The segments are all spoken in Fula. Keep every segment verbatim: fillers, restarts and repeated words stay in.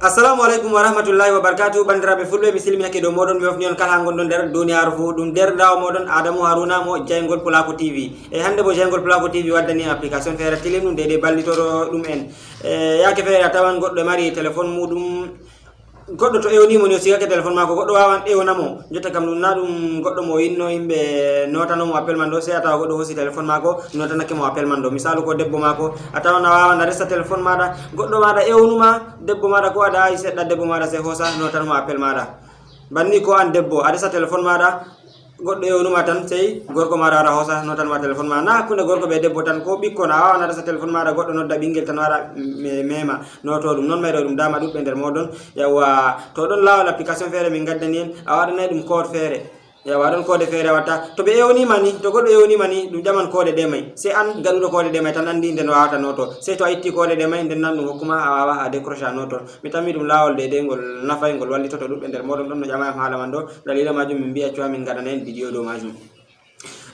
Assalamu aleykum wa rahmatullahi wa barakatuh. Banndiraaɓe fulɓe, mi silminake dow mooɗon, mi wafni on kala haa ngonɗon nder duniyaaru fuu. Ɗum deerɗiraawo mooɗon Adamu Haruna mo Jayngol Pulaaku T V. E hannde bo Jayngol Pulaaku T V waddani en application feere tilimɗum deydey ballitoro ɗum en. E yaake feere a tawan goɗɗo e mari téléphone muuɗum, goɗɗo to ewni mo ni o sigake téléphone maako, goɗɗo waawan ewna mo. Jotta kam ɗum na ɗum goɗɗo mo o yinno yimɓe nootano mo appel man ɗo, sey a tawa goɗɗo hoosi téléphone maako, nootanake mo appel man ɗo. Misaalu ko debbo maako, a tawan a waawan a resa téléphone maaɗa, goɗɗo maaɗa ewnuma, debbo maaɗa ko waɗa ayi seɗɗa, debbo maaɗa sey hoosa nootan mo appel maaɗa. Banni ko an debbo, a resa téléphone maaɗa, goɗɗo ewnuma tan, sey gorko maaɗa wara hoosa nootan ma téléphone ma. Na hakkunde gorko be debbo tan, ko ɓikkon, a waawan a resa téléphone maaɗa, goɗɗo nodda ɓinngel tan wara me-, meema, nooto ɗum. Non mayre ɗum dama ɗuɗɓe nder mooɗon. Yawwa, to ɗon laawol application feere min ngaddani en, a waɗanay ɗum code feere. Yawwa, ɗon code feere a watta. To ɓe ewnima ni, to goɗɗo ewnima ni, ɗum ƴaman code ɗe may. Sey an gaɗuɗo code ɗe may tan anndi nden wawata nooto. Sey to a itti code ɗe may, nden nan ɗum hokkuma a waawa a décroche a nooto. Mi tammi ɗum laawol deydey ngol nafay, ngol wallitoto ɗuɗɓe nder mooɗon. Ɗon no ƴama yam haala man ɗo, daliila maajum min mbi'a cuwa min ngaɗana en vidéo dow maajum.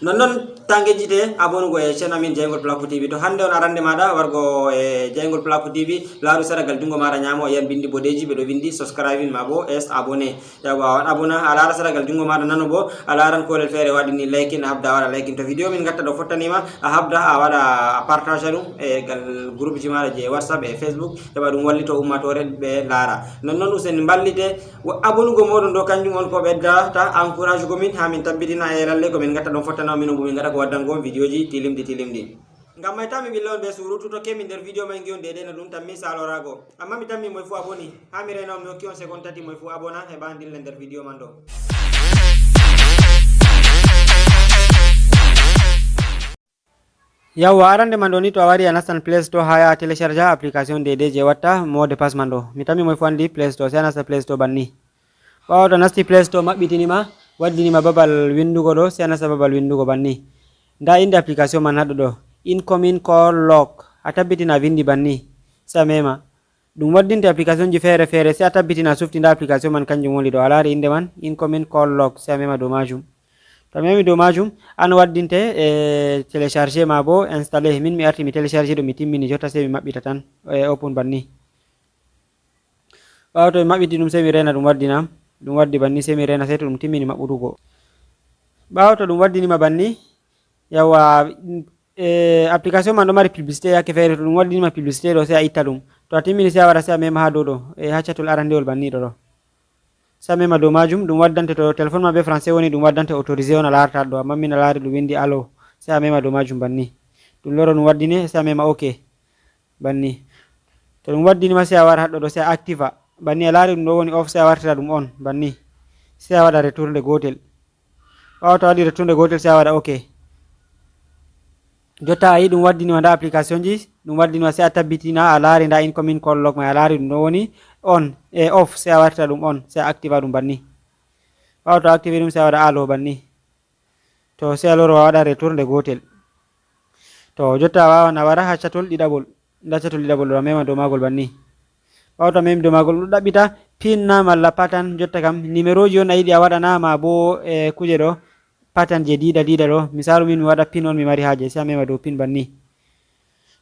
Nonnon, tangejite abonugo e chaîne amin Jayngol Pulaaku T V. To hannde on arande maaɗa wargo e Jayngol Pulaaku T V, laaru sera gal junngo maaɗa nyaamo, a yi'an binndi bodeeji ɓe ɗo winndi subscribing ma bo es abonné. Yawwa, a waɗa abonné, a laara sera gal junngo maaɗa nano bo, a laaran koolel feere waɗi ni liking, a habda a waɗa liking. To vidéo min ngatta ɗo fottaniima, a habda a waɗa a partage ɗum e gal groupe ji maaɗa je WhatsApp e Facebook, heɓa ɗum wallito ummaatoore ɓe laara. Nonnon usen mballite, wo-, abonugo mooɗon ɗo kanjum on ko ɓeddata encourage go min haa min tabbitina e lalle ko min ngatta ɗon fottana on, minin bo min ngaɗa ko waddango on vidéo ji tilimɗi tilimɗi. Ngam may tan mi ɓilla on be surutu, tokke min nder vidéo may ngi'on deydey no ɗum tammi salorago. Amma mi tammi moy fu aboni. Haa mi rena on mi hokki on segon tati moy fu abona heɓa ndille nder vidéo man ɗo. Yawwa, arande man ɗo ni to a wari a nastan Play Store haa a télécharge application deydey je watta mot de passe man ɗo. Mi tammi moy fu andi Play Store, sey a nasta Play Store banni. Ɓaawo to a nasti Play Store maɓɓitini ma, waddini ma babal winndugo ɗo, sey a nasta babal winndugo banni. Nda innde application man haɗɗo ɗo, Incoming Call Log. A tabbitina a winndi banni, sey a mema. Ɗum waddinte application ji feere feere, sey a tabbitina a sufti nda application man kanjum woni ɗo. A laari innde man, Incoming Call Log, sey a mema dow maajum. To a memi dow maajum, an waddinte e télécharger ma bo installer. Min mi arti mi télécharger ɗum mi timmini, jotta sey mi maɓɓita tan, e open banni. Ɓaawo to mi maɓɓiti ɗum, sey mi reena ɗum waddina. Ɗum waddi banni, sey mi reena, sey to ɗum timmini maɓɓutugo. Ɓaawo to ɗum waddini ma banni, yawwa, e, application man ɗo mari publicité yaake feere, to ɗum waddini ma publicité ɗo, sey a itta ɗum. To a timmini, sey a wara, sey a mema haa dow ɗo, e, haa catol arandewol banni ɗo ɗo. Sey a mema dow maajum, ɗum waddante to téléphone ma be français woni, ɗum waddante autorisé on a laarata ɗo, amma min a laari ɗum winndi allow. Sey a mema dow maajum banni. Ɗum loro ɗum waddine, sey a mema ok. Banni. To ɗum waddini ma, sey a wara haɗɗo ɗo, sey a activa. Banni a laari ɗum ɗo woni off, sey a wartira ɗum on. Banni. Sey a waɗa retour nde gootel. Ɓaawo to a waɗi retour nde gootel, sey a waɗa ok. Jotta a yi ɗum waddini ma nda application ji, ɗum waddini ma sey a tabbitina a laari nda incoming call log may, a laari ɗum ɗo woni on e off, sey a wartira ɗum on, sey a activa ɗum banni. Ɓaawo to a activi ɗum, sey a waɗa allow banni. To sey a loro a waɗa retour nde gootel. To jotta a wawan a wara ha catol ɗiɗaɓol. Nda catol ɗiɗaɓol ɗo, a mema dow magol banni. Ɓaawo to a memi dow magol, ɗo ɗaɓɓita pin na malla pattern. Jotta kam numéro ji on a yiɗi a waɗa na ma bo, e, kuje ɗo, pattern je diida diida ɗo. Misalu min mi waɗa pin on mi mari haaje, sey a mema dow pin banni.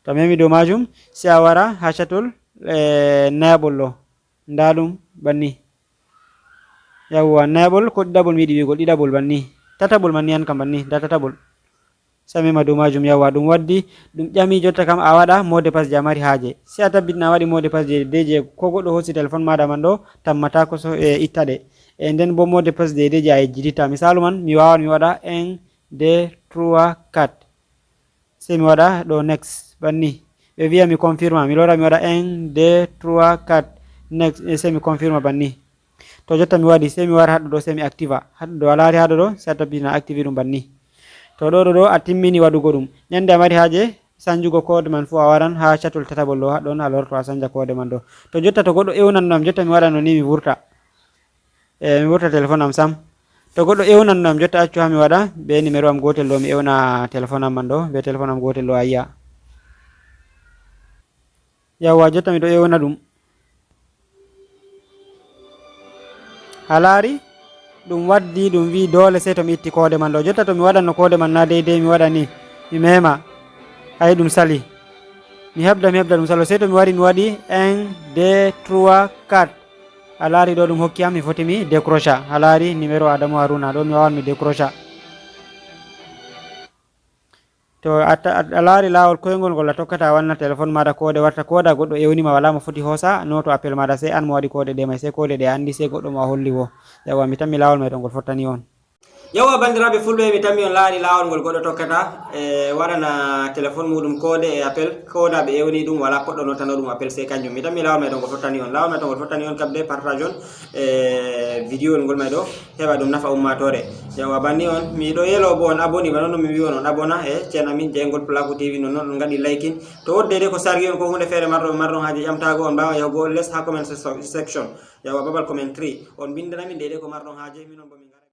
To a memi dow majum, sey a wara ha catol, e, nayaɓol ɗo. Nda ɗum banni. Yawwa, nayaɓol ko ɗiɗaɓol mi yiɗi wi'ugol, ɗiɗaɓol banni. Tataɓol banni an kam banni, nda tataɓol. Sey a mema dow majum, yawwa, ɗum waddi, ɗum ƴami jotta kam a waɗa mot de passe je a mari haaje. Sey a tabbitina a waɗi mot de passe je, de je ko goɗɗo hoosi téléphone maɗa man ɗo, tammatako so, e, itta ɗe. E nden bo mot de passe je, de je a yejjititta. Misalu man, mi wawan mi waɗa un, deux, trois, quatre. Sey mi waɗa ɗo next, banni. Ɓe wi'a mi confirma, mi lora mi waɗa un, deux, trois, quatre, next, e sey mi confirma banni. To jotta mi waɗi, sey mi wara haɗɗo ɗo, sey mi activa. Haɗɗo ɗo a laari haɗɗo ɗo, sey a tabbina a activi ɗum banni. To ɗo ɗo ɗo a timmini waɗugo ɗum. Nyande a mari haaje sanjugo code man fu a waran ha catol tataɓol ɗo haɗɗon a lorto a sanja code man ɗo. To jotta to goɗɗo ewnanno am, jotta mi waɗa no ni mi vurta. E, mi vurta téléphone am sam. To goɗɗo ewnanno am jotta accu ha mi waɗa be numéro am gotel ɗo, mi ewna téléphone am man ɗo, be téléphone am gotel ɗo a yi'a. Yawwa, jotta miɗo ewna ɗum. A laari? Ɗum waddi, ɗum wi'i doole sey to mi itti koode man ɗo. Jotta to mi waɗanno koode man na deydey, mi waɗa ni, mi mema. Ayi, ɗum sali. Mi hebda, mi hebda ɗum salo, sey to mi wari mi waɗi un deux trois quatre. A laari ɗo ɗum hokki am, mi foti mi décrocha. A laari numéro Adamu Haruna, ɗo mi wawan mi décrocha. To a ta-, a laari laawol koyngol ngol a tokkata a wanna téléphone maɗa koode warta koda goɗɗo ewnima wala mo foti hoosa, noto appel maɗa, sey an mo waɗi koode ɗe may, sey koode ɗe a andi, sey goɗɗo mo a holli wo. Yawwa, mi tammi laawol may to ngol fottani on. Yawwa, bandiraɓe fulɓe, mi tammi on laari laawol ngol goɗɗo tokkata, e waɗana téléphone muɗum koode e appel, koda ɓe ewni ɗum wala koɗɗo nottano ɗum appel, sey kanjum. Mi tammi laawol may to ngol fottani on, laawol may to ngol fottani on, kabde partage on, e vidéo ngol may ɗo, heɓa ɗum nafa ummatore. Yawwa, banni on, mi ɗo yelo bo on aboni, bana non mi wi on, on abona e channel amin Jeyngol Pulaaku T V, non non on ngaɗi liking. To wodde de ko sargi on ko hunde feere marɗo, marɗon haaje ƴamtago, on mbawa yahugo les ha comment se-, section. Yawwa, babal commentary. On bindana min de ko marɗon haaje, min on bo min